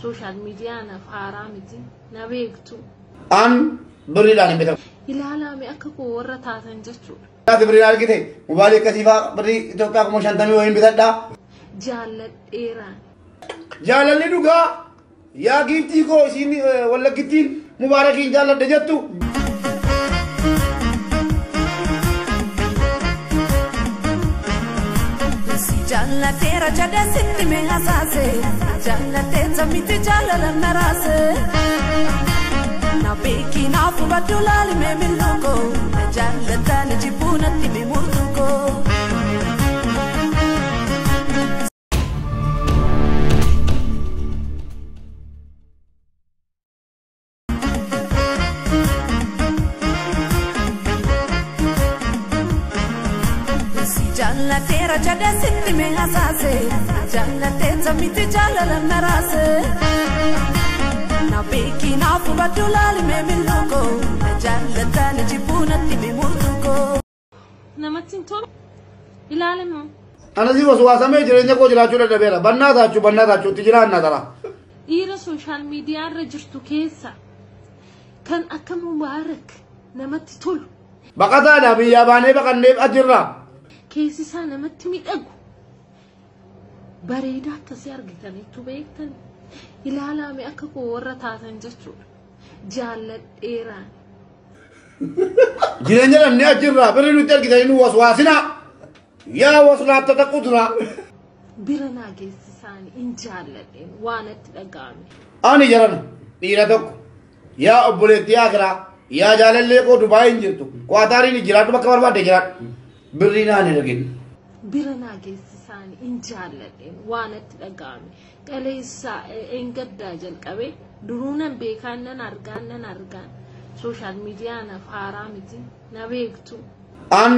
Social media naaf haaraa miti, na beektu. An birriidhaan hin bitamu. Ilaalame akka koo warra taatan jechuudha. Ati birriin argite mobaayilii akkasii fa'aa birrii Itoophiyaa 50,000 wayiin bitadhaa. Jaalladheeraan. Jaalalli dhugaa yaa giiftii koo isiin wallaggittiin mubaarakiin jaalladhe jettu. Jaallateera jedhee sitti mee hasaase, jaallateeta miti jaalala maraase. Na beeki naaf hubadhu laali mee mil'uuko, na jaallataan jibbuu natti mee murtuuko. Jaallateera jedhee sitti mee hasaase, jaallateeta miti jaalala maraase. Na beeki naaf hubadhu laali mee mil'uuko, na jaallataan jibbuu natti mee murtuuko. Namatti hin tolu. Ilaalame. Anasii waswaasamee jireenya koo jiraachuu dadhabeera. Bannaa taachuu bannaa taachuutti jiraanna tara. Dhiira social media irra jirtu keessa kan akka Mubaarak namatti tolu. Baqataadha biyyaa baanee baqannee ajirra. Keessi isaa namatti miidhagu. Bareedaa akkasii argitaniitu beektan. Ilaalame akka koo warra taatan jechuudha. Jaalladheeraan. Jireenya dhabnee ajirra birri nutti argitanii nu waswaasinaa. Yaa waslaattota quduraa. Bira naa geessisaanii hin jaalladheen waan itti dhaga'ame. Ani jaran dhiira tokko yaa obboleettii akiraa yaa jaalallee koo Dubaay hin jirtu Qaataariin jiraadhu bakka barbaadde jiraadhu birrii naan hin argin. Bira naa geessisaanii hin jaalladheen waan itti dhaga'ame. Qaleessaa eengaddaa jalqabee duruu nan beekaan nan argaan nan argaan social media naaf haaraa miti na beektu. An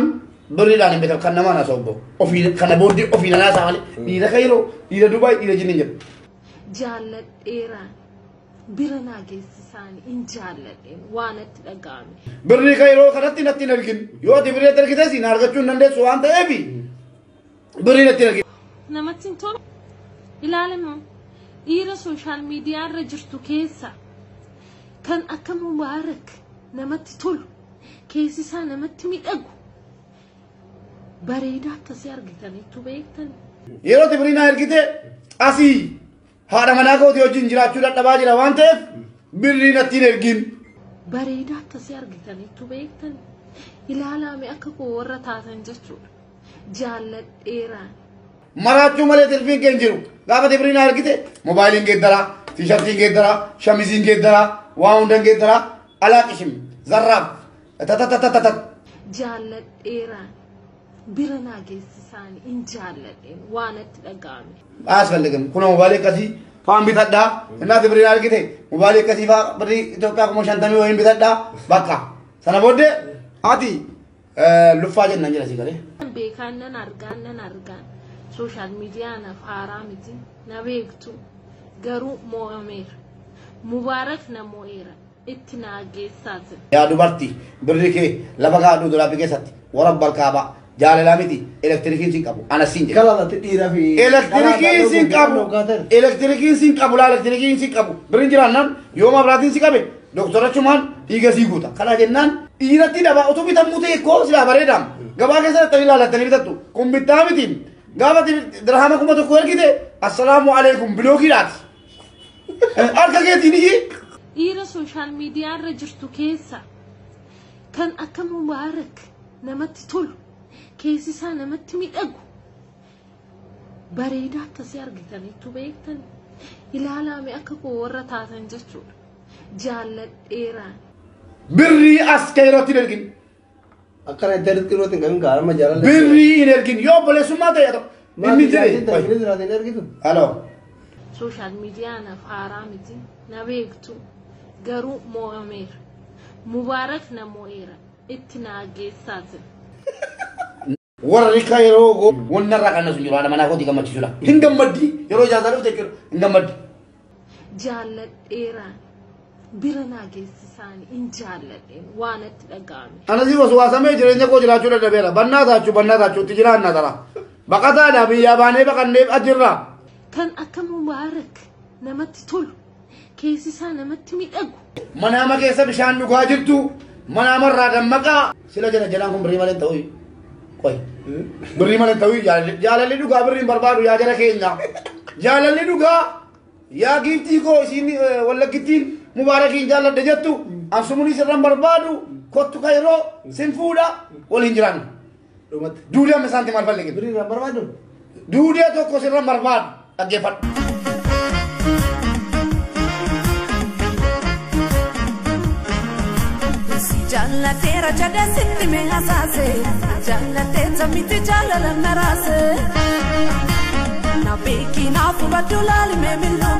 birriidhaan hin bitamu kan namaa na sobbo ofii kana booddee ofii na naasaa malee dhiira Kairoo dhiira Dubaay dhiira jinni jedhu. Jaalladheeraan. Bira naa geessisaanii hin jaalladheen waan itti dhaga'ame. Birrii Kairoo kanatti natti hin argin yoo ati birrii argites hin argachuu hin dandeessu waan ta'eef birrii natti hin argin. Namatti hin tolu. Ilaalame dhiira social media irra jirtu keessa kan akka Mubaarak namatti tolu keessi isaa namatti miidhagu. Bareedaa akkasii argitaniitu beektan. Yeroo ati birrii naa ergite asii haadha manaa kootii wajjin jiraachuu dadhabaa jira waan ta'eef birrii natti hin ergin. Bareedaa akkasii argitaniitu beektan. Ilaalame akka koo warra taatan jechuudha. Jaalladheeraan. Maraachuu malee tilfiin kee hin jiru. Gaafa ati birrii naa ergite moobaayiliin geeddaraa, tiishartiin geeddaraa, shamisiin geeddaraa, waa hundan geeddaraa, alaa qishim, zarraaf, tatatatatat. Jaalladheeraan. Bira naa geessisaanii hin jaalladheen waan itti dhaga'ame. Asfalligam kun mobaayilii akkasii faan bitadhaa. Inni ati birrii argite mobaayilii akkasii faa birrii Itoophiyaa 50,000 wayiin bitadhaa bakka. Sana booddee ati luffaa jennaan jira si galee. Beekaan nan argaan nan argaan social media naaf haaraa miti na beektu garuu moo'ameera. Mubaarak na moo'eera itti naa geessaa jira. Yaa dubartii birri kee lafa kaa'adhu dolaapii keessatti warra balkaabaa jaalalaa miti elektirikiin siin qabu ana siin jedha. Kalalatti dhiiraa fi Elektirikiin siin qabu elektirikiin siin qabu laa elektirikiin siin qabu birriin jiraannaan yoo mabraatiin si qabe doktora Chumaan dhiiga sii guuta. Kana jennaan dhiiratti dhabaa utuu bitamuu ta'e koo silaa bareedaam gabaa keessatti ilaalattanii bitattu kun bittaa miti gaafa dirhama 1000 ergite assalaamu alaikum bilookiidhaati. Harka keetiin iyyi. Dhiira social media irra jirtu keessa kan akka Mubaarak namatti tolu keessi isaa namatti miidhagu. Bareedaa akkasii argitaniitu beektan. Ilaalame akka koo warra taatan jechuudha. Jaalladheeraan. Birrii as Kairootti hin ergin. Akkana itti ergitu hin qabin gaarama jaalala. Birrii hin ergin yoo obboleessummaa ta'e haa ta'u. Inni Maal jire. inni hin ergitu? Halo. Social media naaf haaraa miti na beektu garuu moo'ameera. Mubaarak na moo'eera itti naa geessaa jira. Warri Kairoo wanna irraa kan nasu jiru haadha manaa kootii gammachiisudha. Hin gammaddi yeroo ijaarsaa dhufte jechuudha hin gammaddi. Jaalladheeraan. Bira naa geessisaanii hin jaalladheen waan itti dhaga'ame. Anasii waswaasamee jireenya koo jiraachuu dadhabeera. Bannaa taachuu bannaa taachuutti jiraanna tara. Baqataadha biyyaa baanee baqannee ajirra. Kan akka Mubaarak namatti tolu, keessi isaa namatti miidhagu. Manaama keessa bishaan dhugaa jirtu, manaama irraa dammaqaa. Sila jala jalaan kun birrii malee hin ta'u. Qoy. Birrii malee hin ta'u jaalalli dhugaa birrii hin barbaadu yaa jara keenya. Jaalalli dhugaa yaa giiftii koo isiin wallaggittiin mubaarakiin jaalladha jettu ansumuun sirran barbaadu kottu kayroo sin fuudha waliin jiraannu. Dhumatti. Duudee amma isaanti maal falligin? Birrii irraan barbaadu. Duudee tokko sirran barbaadu dhaggeeffadhu. Si jaallateera jedhee sitti mee hasaase, jaallateeta miti jaalala maraase. Na beeki naaf hubadhu laali mee mil'uu.